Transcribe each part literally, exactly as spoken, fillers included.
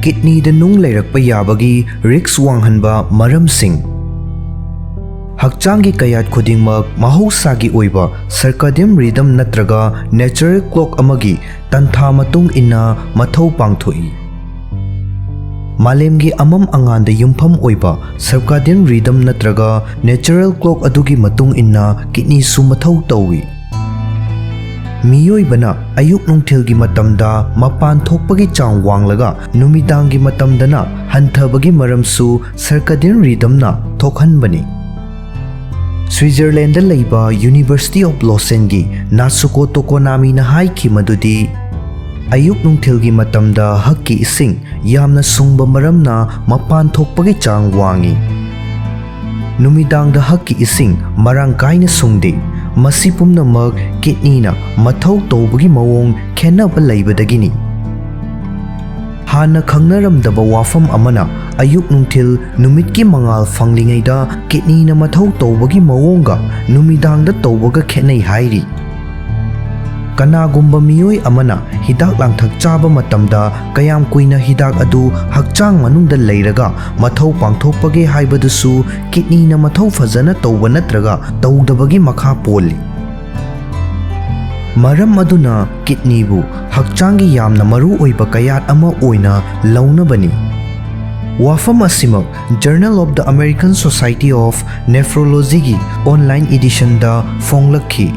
ꯀꯤꯗꯅꯤꯗ ꯅꯨꯡ ꯂꯩꯔꯛꯄ ꯌꯥꯕꯒꯤ ꯔꯤꯁ꯭ꯛ ꯋꯥꯡꯍꯟꯕ ꯃꯔꯝꯁꯤꯡ꯫ ꯍꯛꯆꯥꯡꯒꯤ ꯀꯌꯥꯠ ꯈꯨꯗꯤꯡꯃꯛ ꯃꯍꯧꯁꯥꯒꯤ ꯑꯣꯏꯕ circadian rhythm ꯅꯠꯇ꯭ꯔꯒ natural clock ꯑꯃꯒꯤ ꯇꯟꯊꯥ ꯃꯇꯨꯡ ꯏꯟꯅ ꯃꯊꯧ ꯄꯥꯡꯊꯣꯛꯏ꯫ ꯃꯥꯂꯦꯝꯒꯤ ꯑꯃꯝ ꯑꯉꯥꯟꯗ ꯌꯨꯝꯐꯝ ꯑꯣꯏꯕ circadian rhythm ꯅꯠꯇ꯭ꯔꯒ natural clock ꯑꯗꯨꯒꯤ ꯃꯇꯨꯡ ꯏꯟꯅ ꯀꯤꯗꯅꯤꯁꯨ ꯃꯊꯧ ꯇꯧꯏ꯫ ꯃꯤꯑꯣꯏꯕꯅ ꯑꯌꯨꯛ ꯅꯨꯡꯊꯤꯜꯒꯤ ꯃꯇꯝꯗ ꯃꯄꯥꯟ ꯊꯣꯛꯄꯒꯤ ꯆꯥꯡ ꯋꯥꯡꯂꯒ ꯅꯨꯃꯤꯗꯥꯡꯒꯤ ꯃꯇꯝꯗꯅ ꯍꯟꯊꯕꯒꯤ ꯃꯔꯝꯁꯨ circadian rhythmꯅ ꯊꯣꯛꯍꯟꯕꯅꯤ꯫ ꯁ꯭ꯋꯤꯖꯔꯂꯦꯟꯗ ꯂꯩꯕ University of Lausanneꯒꯤ ꯅꯥꯁꯨꯀꯣ ꯇꯣꯀꯣꯅꯥꯃꯤꯅ ꯍꯥꯏꯈꯤ ꯃꯗꯨꯗꯤ, ꯑꯌꯨꯛ ꯅꯨꯡꯊꯤꯜꯒꯤ ꯃꯇꯝꯗ ꯍꯛꯀꯤ ꯏꯁꯤꯡ ꯌꯥꯝꯅ ꯁꯨꯡꯕ ꯃꯔꯝꯅ ꯃꯄꯥꯟ ꯊꯣꯛꯄꯒꯤ ꯆꯥꯡ ꯋꯥꯡꯏ꯫ ꯅꯨꯃꯤꯗꯥꯡꯗ ꯍꯛꯀꯤ ꯏꯁꯤꯡ ꯃꯔꯥꯡ ꯀꯥꯏꯅ ꯁꯨꯡꯗꯦ꯫ ꯃꯁꯤ ꯄꯨꯝꯅꯃꯛ ꯀꯤꯗꯅꯤꯅ ꯃꯊꯧ ꯇꯧꯕꯒꯤ ꯃꯑꯣꯡ ꯈꯦꯠꯅꯕ ꯂꯩꯕꯗꯒꯤꯅꯤ꯫ ꯍꯥꯟꯅ ꯈꯪꯅꯔꯝꯗꯕ ꯋꯥꯐꯝ ꯑꯃꯅ ꯑꯌꯨꯛ ꯅꯨꯡꯊꯤꯜ ꯅꯨꯃꯤꯠꯀꯤ ꯃꯉꯥꯜ ꯐꯪꯂꯤꯉꯩꯗ ꯀꯤꯗꯅꯤꯅ ꯃꯊꯧ ꯇꯧꯕꯒꯤ ꯃꯑꯣꯡꯒ ꯅꯨꯃꯤꯗꯥꯡꯗ ꯇꯧꯕꯒ ꯈꯦꯠꯅꯩ ꯍꯥꯏꯔꯤ꯫ ꯀꯅꯥꯒꯨꯝꯕ ꯃꯤꯑꯣꯏ ꯑꯃꯅ ꯍꯤꯗꯥꯛ ꯂꯥꯡꯊꯛ ꯆꯥꯕ ꯃꯇꯝꯗ ꯀꯌꯥꯝ ꯀꯨꯏꯅ ꯍꯤꯗꯥꯛ ꯑꯗꯨ ꯍꯛꯆꯥꯡ ꯃꯅꯨꯡꯗ ꯂꯩꯔꯒ ꯃꯊꯧ ꯄꯥꯡꯊꯣꯛꯄꯒꯦ ꯍꯥꯏꯕꯗꯨꯁꯨ ꯀꯤꯗꯅꯤꯅ ꯃꯊꯧ ꯐꯖꯅ ꯇꯧꯕ ꯅꯠꯇ꯭ꯔꯒ ꯇꯧꯗꯕꯒꯤ ꯃꯈꯥ ꯄꯣꯜꯂꯤ꯫ ꯃꯔꯝ ꯑꯗꯨꯅ ꯀꯤꯗꯅꯤꯕꯨ ꯍꯛꯆꯥꯡꯒꯤ ꯌꯥꯝꯅ ꯃꯔꯨ ꯑꯣꯏꯕ ꯀꯌꯥꯠ ꯑꯃ ꯑꯣꯏꯅ ꯂꯧꯅꯕꯅꯤ꯫ ꯋꯥꯐꯝ ꯑꯁꯤꯃꯛ Journal of the American Society of Nephrologyꯒꯤ online editionꯗ ꯐꯣꯡꯂꯛꯈꯤ꯫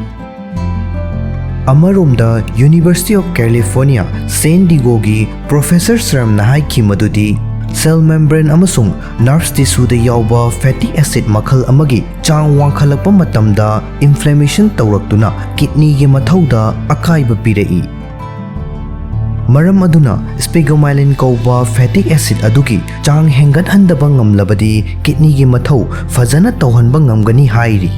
ꯑꯃꯔꯣꯝꯗ, University of California San Diegoꯒꯤ Professor Sramꯅ ꯍꯥꯏꯈꯤ ꯃꯗꯨꯗꯤ, cell membrane ꯑꯃꯁꯨꯡ nerves tissueꯗ ꯌꯥꯎꯕ fatty acid ꯃꯈꯜ ꯑꯃꯒꯤ ꯆꯥꯡ ꯋꯥꯡꯈꯠꯂꯛꯄ ꯃꯇꯝꯗ inflammation ꯇꯧꯔꯛꯇꯨꯅ ꯀꯤꯗꯅꯤꯒꯤ ꯃꯊꯧꯗ ꯑꯀꯥꯏꯕ ꯄꯤꯔꯛꯏ꯫ ꯃꯔꯝ ꯑꯗꯨꯅ sphygmomyelin ꯀꯧꯕ fatty acid ꯑꯗꯨꯒꯤ ꯆꯥꯡ ꯍꯦꯟꯒꯠꯍꯟꯗꯕ ꯉꯝꯂꯕꯗꯤ ꯀꯤꯗꯅꯤꯒꯤ ꯃꯊꯧ ꯐꯖꯅ ꯇꯧꯍꯟꯕ ꯉꯝꯒꯅꯤ ꯍꯥꯏꯔꯤ꯫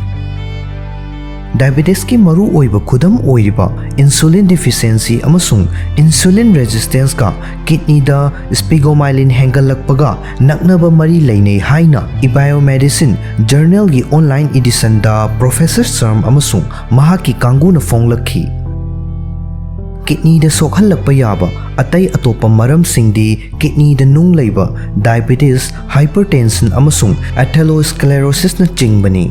Diabetesꯀꯤ ꯃꯔꯨꯑꯣꯏꯕ ꯈꯨꯗꯝ ꯑꯣꯏꯔꯤꯕ insulin deficiency ꯑꯃꯁꯨꯡ insulin resistanceꯀ ꯀꯤꯗꯅꯤꯗ sphygmomyelin ꯍꯦꯟꯒꯠꯂꯛꯄꯒ ꯅꯛꯅꯕ ꯃꯔꯤ ꯂꯩꯅꯩ ꯍꯥꯏꯅ eBiomedicine Journalꯒꯤ online editionꯗ Professor Sram ꯑꯃꯁꯨꯡ ꯃꯍꯥꯛꯀꯤ ꯀꯥꯡꯕꯨꯅ ꯐꯣꯡꯂꯛꯈꯤ꯫ ꯀꯤꯗꯅꯤꯗ ꯁꯣꯛꯍꯜꯂꯛꯄ ꯌꯥꯕ ꯑꯇꯩ ꯑꯇꯣꯞꯄ ꯃꯔꯝꯁꯤꯡꯗꯤ ꯀꯤꯗꯅꯤꯗ ꯅꯨꯡ ꯂꯩꯕ, diabetes, hypertension ꯑꯃꯁꯨꯡ atherosclerosis ꯅꯆꯤꯡꯕꯅꯤ꯫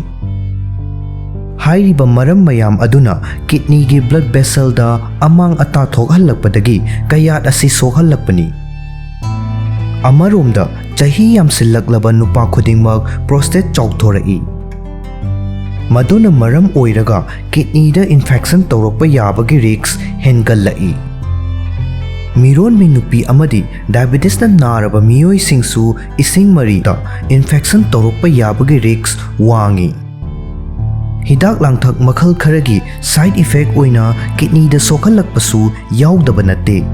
ꯍꯥꯏꯔꯤꯕ ꯃꯔꯝ ꯃꯌꯥꯝ ꯑꯗꯨꯅ ꯀꯤꯗꯅꯤꯒꯤ blood vessel ꯗ ꯑꯃꯥꯡ ꯑꯇꯥ ꯊꯣꯛꯍꯜꯂꯛꯄꯗꯒꯤ ꯀꯌꯥꯠ ꯑꯁꯤ ꯁꯣꯛꯍꯜꯂꯛꯄꯅꯤ꯫ ꯑꯃꯔꯣꯝꯗ, ꯆꯍꯤ ꯌꯥꯝꯁꯤꯜꯂꯛꯂꯕ ꯅꯨꯄꯥ ꯈꯨꯗꯤꯡꯃꯛ prostate ꯆꯥꯎꯊꯣꯔꯛꯏ꯫ ꯃꯗꯨꯅ ꯃꯔꯝ ꯑꯣꯏꯔꯒ ꯀꯤꯗꯅꯤꯗ infection ꯇꯧꯔꯛꯄ ꯌꯥꯕꯒꯤ risk ꯍꯦꯟꯒꯠꯂꯛꯏ꯫ ꯃꯤꯔꯣꯟꯕꯤ ꯅꯨꯄꯤ ꯑꯃꯗꯤ diabetes ꯅ ꯅꯥꯔꯕ ꯃꯤꯑꯣꯏꯁꯤꯡꯁꯨ ꯏꯁꯤꯡ ꯃꯔꯤꯗ infection ꯇꯧꯔꯛꯄ ꯌꯥꯕꯒꯤ risk ꯋꯥꯡꯏ꯫ ꯍꯤꯗꯥꯛ ꯂꯥꯡꯊꯛ ꯃꯈꯜ ꯈꯔꯒꯤ side effect ꯑꯣꯏꯅ ꯀꯤꯗꯅꯤꯗ ꯁꯣꯛꯍꯜꯂꯛꯄꯁꯨ ꯌꯥꯎꯗꯕ ꯅꯠꯇꯦ꯫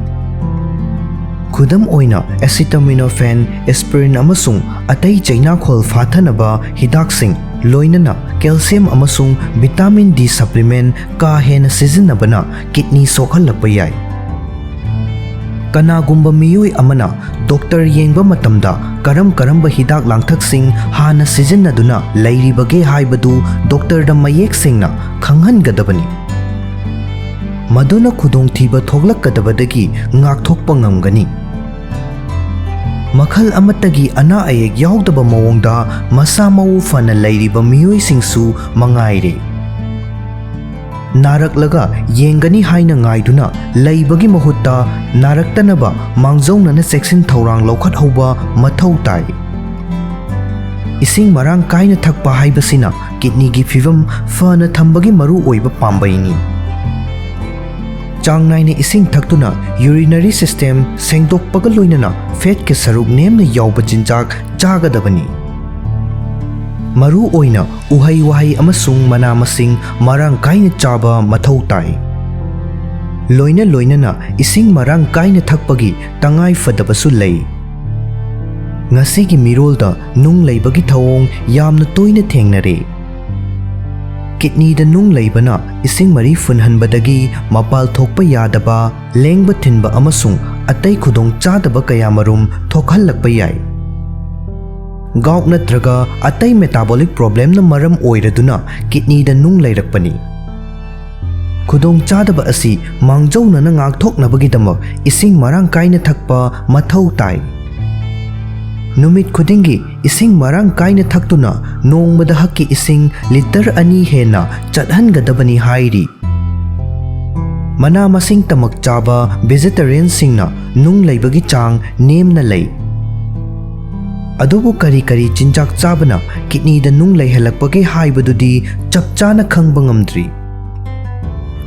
ꯈꯨꯗꯝ ꯑꯣꯏꯅ, acetaminophen, aspirin ꯑꯃꯁꯨꯡ ꯑꯇꯩ ꯆꯩꯅꯥꯈꯣꯜ ꯐꯥꯊꯅꯕ ꯍꯤꯗꯥꯛꯁꯤꯡ, ꯂꯣꯏꯅꯅ calcium ꯑꯃꯁꯨꯡ vitamin D supplement ꯀꯥ ꯍꯦꯟꯅ ꯁꯤꯖꯤꯟꯅꯕꯅ ꯀꯤꯗꯅꯤ ꯁꯣꯛꯍꯜꯂꯛꯄ ꯌꯥꯏ꯫ ꯀꯅꯥꯒꯨꯝꯕ ꯃꯤꯑꯣꯏ ꯑꯃꯅ ꯗꯣꯛꯇꯔ ꯌꯦꯡꯕ ꯃꯇꯝꯗ ꯀꯔꯝ ꯀꯔꯝꯕ ꯍꯤꯗꯥꯛ ꯂꯥꯡꯊꯛꯁꯤꯡ ꯍꯥꯟꯅ ꯁꯤꯖꯤꯟꯅꯗꯨꯅ ꯂꯩꯔꯤꯕꯒꯦ ꯍꯥꯏꯕꯗꯨ ꯗꯣꯛꯇꯔꯗ ꯃꯌꯦꯛ ꯁꯦꯡꯅ ꯈꯪꯍꯟꯒꯗꯕꯅꯤ꯫ ꯃꯗꯨꯅ ꯈꯨꯗꯣꯡꯊꯤꯕ ꯊꯣꯛꯂꯛꯀꯗꯕꯗꯒꯤ ꯉꯥꯛꯊꯣꯛꯄ ꯉꯝꯒꯅꯤ꯫ ꯃꯈꯜ ꯑꯃꯠꯇꯒꯤ ꯑꯅꯥ ꯑꯌꯦꯛ ꯌꯥꯎꯗꯕ ꯃꯑꯣꯡꯗ ꯃꯁꯥ ꯃꯎ ꯐꯅ ꯂꯩꯔꯤꯕ ꯃꯤꯑꯣꯏꯁꯤꯡꯁꯨ ꯃꯉꯥꯏꯔꯦ꯫ ꯅꯥꯔꯛꯂꯒ ꯌꯦꯡꯒꯅꯤ ꯍꯥꯏꯅ ꯉꯥꯏꯗꯨꯅ ꯂꯩꯕꯒꯤ ꯃꯍꯨꯠꯇ, ꯅꯥꯔꯛꯇꯅꯕ ꯃꯥꯡꯖꯧꯅꯅ ꯆꯦꯛꯁꯤꯟ ꯊꯧꯔꯥꯡ ꯂꯧꯈꯠꯍꯧꯕ ꯃꯊꯧ ꯇꯥꯏ꯫ ꯏꯁꯤꯡ ꯃꯔꯥꯡ ꯀꯥꯏꯅ ꯊꯛꯄ ꯍꯥꯏꯕꯁꯤꯅ ꯀꯤꯗꯅꯤꯒꯤ ꯐꯤꯚꯝ ꯐꯅ ꯊꯝꯕꯒꯤ ꯃꯔꯨꯑꯣꯏꯕ ꯄꯥꯝꯕꯩꯅꯤ꯫ ꯆꯥꯡ ꯅꯥꯏꯅ ꯏꯁꯤꯡ ꯊꯛꯇꯨꯅ urinary system ꯁꯦꯡꯗꯣꯛꯄꯒ ꯂꯣꯏꯅꯅ fat ꯀꯤ ꯁꯔꯨꯛ ꯅꯦꯝꯅ ꯌꯥꯎꯕ ꯆꯤꯟꯖꯥꯛ ꯆꯥꯒꯗꯕꯅꯤ꯫ ꯃꯔꯨ ꯑꯣꯏꯅ ꯎꯍꯩ ꯋꯥꯍꯩ ꯑꯃꯁꯨꯡ ꯃꯅꯥ ꯃꯁꯤꯡ ꯃꯔꯥꯡ ꯀꯥꯏꯅ ꯆꯥꯕ ꯃꯊꯧ ꯇꯥꯏ꯫ ꯂꯣꯏꯅ ꯂꯣꯏꯅꯅ ꯏꯁꯤꯡ ꯃꯔꯥꯡ ꯀꯥꯏꯅ ꯊꯛꯄꯒꯤ ꯇꯉꯥꯏ ꯐꯗꯕꯁꯨ ꯂꯩ꯫ ꯉꯁꯤꯒꯤ ꯃꯤꯔꯣꯜꯗ ꯅꯨꯡ ꯂꯩꯕꯒꯤ ꯊꯧꯑꯣꯡ ꯌꯥꯝꯅ ꯇꯣꯏꯅ ꯊꯦꯡꯅꯔꯦ꯫ ꯀꯤꯗꯅꯤꯗ ꯅꯨꯡ ꯂꯩꯕꯅ ꯏꯁꯤꯡ ꯃꯔꯤ ꯐꯨꯟꯍꯟꯕꯗꯒꯤ ꯃꯄꯥꯜ ꯊꯣꯛꯄ ꯌꯥꯗꯕ, ꯂꯦꯡꯕ ꯊꯤꯟꯕ ꯑꯃꯁꯨꯡ ꯑꯇꯩ ꯈꯨꯗꯣꯡꯆꯥꯗꯕ ꯀꯌꯥꯃꯔꯨꯝ ꯊꯣꯛꯍꯜꯂꯛꯄ ꯌꯥꯏ꯫ Gout ꯅꯠꯇ꯭ꯔꯒ ꯑꯇꯩ metabolic problem ꯅ ꯃꯔꯝ ꯑꯣꯏꯔꯗꯨꯅ ꯀꯤꯗꯅꯤꯗ ꯅꯨꯡ ꯂꯩꯔꯛꯄꯅꯤ꯫ ꯈꯨꯗꯣꯡꯆꯥꯗꯕ ꯑꯁꯤ ꯃꯥꯡꯖꯧꯅꯅ ꯉꯥꯛꯊꯣꯛꯅꯕꯒꯤꯗꯃꯛ ꯏꯁꯤꯡ ꯃꯔꯥꯡ ꯀꯥꯏꯅ ꯊꯛꯄ ꯃꯊꯧ ꯇꯥꯏ꯫ ꯅꯨꯃꯤꯠ ꯈꯨꯗꯤꯡꯒꯤ ꯏꯁꯤꯡ ꯃꯔꯥꯡ ꯀꯥꯏꯅ ꯊꯛꯇꯨꯅ ꯅꯣꯡꯃꯗ ꯍꯛꯀꯤ ꯏꯁꯤꯡ ꯂꯤꯇꯔ ꯑꯅꯤ ꯍꯦꯟꯅ ꯆꯠꯍꯟꯒꯗꯕꯅꯤ ꯍꯥꯏꯔꯤ꯫ ꯃꯅꯥ ꯃꯁꯤꯡ ꯇꯃꯛ ꯆꯥꯕ ꯚꯦꯖꯤꯇꯦꯔꯤꯌꯟꯁꯤꯡꯅ ꯅꯨꯡ ꯂꯩꯕꯒꯤ ꯆꯥꯡ ꯅꯦꯝꯅ ꯂꯩ꯫ ꯑꯗꯨꯕꯨ ꯀꯔꯤ ꯀꯔꯤ ꯆꯤꯟꯖꯥꯛ ꯆꯥꯕꯅ ꯀꯤꯗꯅꯤꯗ ꯅꯨꯡ ꯂꯩꯍꯜꯂꯛꯄꯒꯦ ꯍꯥꯏꯕꯗꯨꯗꯤ ꯆꯞ ꯆꯥꯅ ꯈꯪꯕ ꯉꯝꯗ꯭ꯔꯤ꯫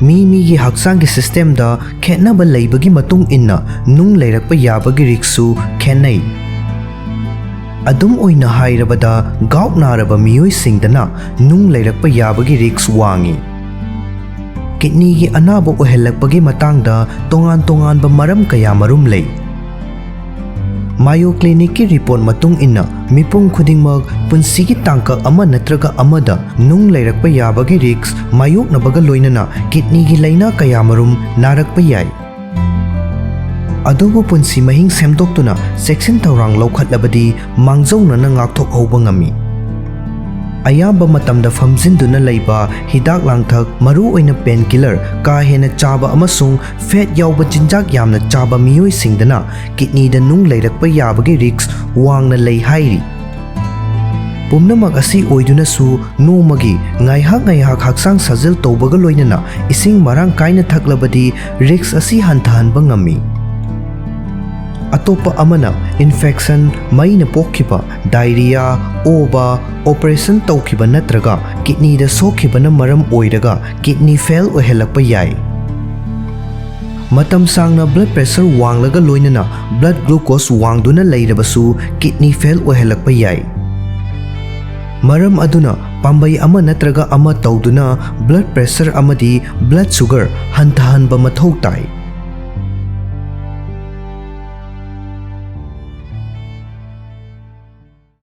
ꯃꯤ ꯃꯤꯒꯤ ꯍꯛꯆꯥꯡꯒꯤ ꯁꯤꯁꯇꯦꯝꯗ ꯈꯦꯠꯅꯕ ꯂꯩꯕꯒꯤ ꯃꯇꯨꯡ ꯏꯟꯅ ꯅꯨꯡ ꯂꯩꯔꯛꯄ ꯌꯥꯕꯒꯤ ꯔꯤꯛꯁꯁꯨ ꯈꯦꯠꯅꯩ꯫ ꯑꯗꯨꯝ ꯑꯣꯏꯅ ꯍꯥꯏꯔꯕꯗ, ꯒꯥꯎꯠ ꯅꯥꯔꯕ ꯃꯤꯑꯣꯏꯁꯤꯡꯗꯅ ꯅꯨꯡ ꯂꯩꯔꯛꯄ ꯌꯥꯕꯒꯤ ꯔꯤꯛꯁ ꯋꯥꯡꯏ꯫ ꯀꯤꯗꯅꯤꯒꯤ ꯑꯅꯥꯕ ꯑꯣꯏꯍꯜꯂꯛꯄꯒꯤ ꯃꯇꯥꯡꯗ ꯇꯣꯉꯥꯟ ꯇꯣꯉꯥꯟꯕ ꯃꯔꯝ ꯀꯌꯥ ꯃꯔꯨꯝ ꯂꯩ꯫ ꯃꯥꯌꯣ ꯀ꯭ꯂꯤꯅꯤꯛꯀꯤ ꯔꯤꯄꯣꯔꯠ ꯃꯇꯨꯡ ꯏꯟꯅ, ꯃꯤꯄꯨꯝ ꯈꯨꯗꯤꯡꯃꯛ ꯄꯨꯟꯁꯤꯒꯤ ꯇꯥꯡꯀꯛ ꯑꯃ ꯅꯠꯇ꯭ꯔꯒ ꯑꯃꯗ ꯅꯨꯡ ꯂꯩꯔꯛꯄ ꯌꯥꯕꯒꯤ ꯔꯤꯛꯁ ꯃꯥꯌꯣꯛꯅꯕꯒ ꯂꯣꯏꯅꯅ ꯀꯤꯗꯅꯤꯒꯤ ꯂꯥꯏꯅꯥ ꯀꯌꯥꯃꯔꯨꯝ ꯅꯥꯔꯛꯄ ꯌꯥꯏ꯫ ꯑꯗꯨꯕꯨ ꯄꯨꯟꯁꯤ ꯃꯍꯤꯡ ꯁꯦꯝꯗꯣꯛꯇꯨꯅ ꯆꯦꯛꯁꯤꯟ ꯊꯧꯔꯥꯡ ꯂꯧꯈꯠꯂꯕꯗꯤ ꯃꯥꯡꯖꯧꯅꯅ ꯉꯥꯛꯊꯣꯛꯍꯧꯕ ꯉꯝꯃꯤ꯫ ꯑꯌꯥꯝꯕ ꯃꯇꯝꯗ ꯐꯝꯖꯤꯟꯗꯨꯅ ꯂꯩꯕ, ꯍꯤꯗꯥꯛ ꯂꯥꯡꯊꯛ, ꯃꯔꯨꯑꯣꯏꯅ ꯄꯦꯟꯀꯤꯂꯔ, ꯀꯥ ꯍꯦꯟꯅ ꯆꯥꯕ ꯑꯃꯁꯨꯡ ꯐꯦꯠ ꯌꯥꯎꯕ ꯆꯤꯟꯖꯥꯛ ꯌꯥꯝꯅ ꯆꯥꯕ ꯃꯤꯑꯣꯏꯁꯤꯡꯗꯅ ꯀꯤꯗꯅꯤꯗ ꯅꯨꯡ ꯂꯩꯔꯛꯄ ꯌꯥꯕꯒꯤ ꯔꯤꯛꯁ ꯋꯥꯡꯅ ꯂꯩ ꯍꯥꯏꯔꯤ꯫ ꯄꯨꯝꯅꯃꯛ ꯑꯁꯤ ꯑꯣꯏꯗꯨꯅꯁꯨ, ꯅꯣꯡꯃꯒꯤ ꯉꯥꯏꯍꯥꯛ ꯉꯥꯏꯍꯥꯛ ꯍꯛꯆꯥꯡ ꯁꯥꯖꯦꯜ ꯇꯧꯕꯒ ꯂꯣꯏꯅꯅ ꯏꯁꯤꯡ ꯃꯔꯥꯡ ꯀꯥꯏꯅ ꯊꯛꯂꯕꯗꯤ ꯔꯤꯛꯁ ꯑꯁꯤ ꯍꯟꯊꯍꯟꯕ ꯉꯝꯃꯤ꯫ ꯑꯇꯣꯞꯄ ꯑꯃꯅ ꯏꯟꯐꯦꯛꯁꯟ, ꯃꯩꯅ ꯄꯣꯛꯈꯤꯕ, ꯗꯥꯏꯔꯤꯌꯥ, ꯑꯣꯕ, ꯑꯣꯄꯔꯦꯁꯟ ꯇꯧꯈꯤꯕ ꯅꯠꯇ꯭ꯔꯒ ꯀꯤꯗꯅꯤꯗ ꯁꯣꯛꯈꯤꯕꯅ ꯃꯔꯝ ꯑꯣꯏꯔꯒ ꯀꯤꯗꯅꯤ ꯐꯦꯜ ꯑꯣꯏꯍꯜꯂꯛꯄ ꯌꯥꯏ꯫ ꯃꯇꯝ ꯁꯥꯡꯅ ꯕ꯭ꯂꯗ ꯄ꯭ꯔꯦꯁꯔ ꯋꯥꯡꯂꯒ ꯂꯣꯏꯅꯅ ꯕ꯭ꯂꯗ ꯒ꯭ꯂꯨꯀꯣꯁ ꯋꯥꯡꯗꯨꯅ ꯂꯩꯔꯕꯁꯨ ꯀꯤꯗꯅꯤ ꯐꯦꯜ ꯑꯣꯏꯍꯜꯂꯛꯄ ꯌꯥꯏ꯫ ꯃꯔꯝ ꯑꯗꯨꯅ ꯄꯥꯝꯕꯩ ꯑꯃ ꯅꯠꯇ꯭ꯔꯒ ꯑꯃ ꯇꯧꯗꯨꯅ ꯕ꯭ꯂꯗ ꯄ꯭ꯔꯦꯁꯔ ꯑꯃꯗꯤ ꯕ꯭ꯂꯗ ꯁꯨꯒꯔ ꯍꯟꯊꯍꯟꯕ ꯃꯊꯧ ꯇꯥꯏ꯫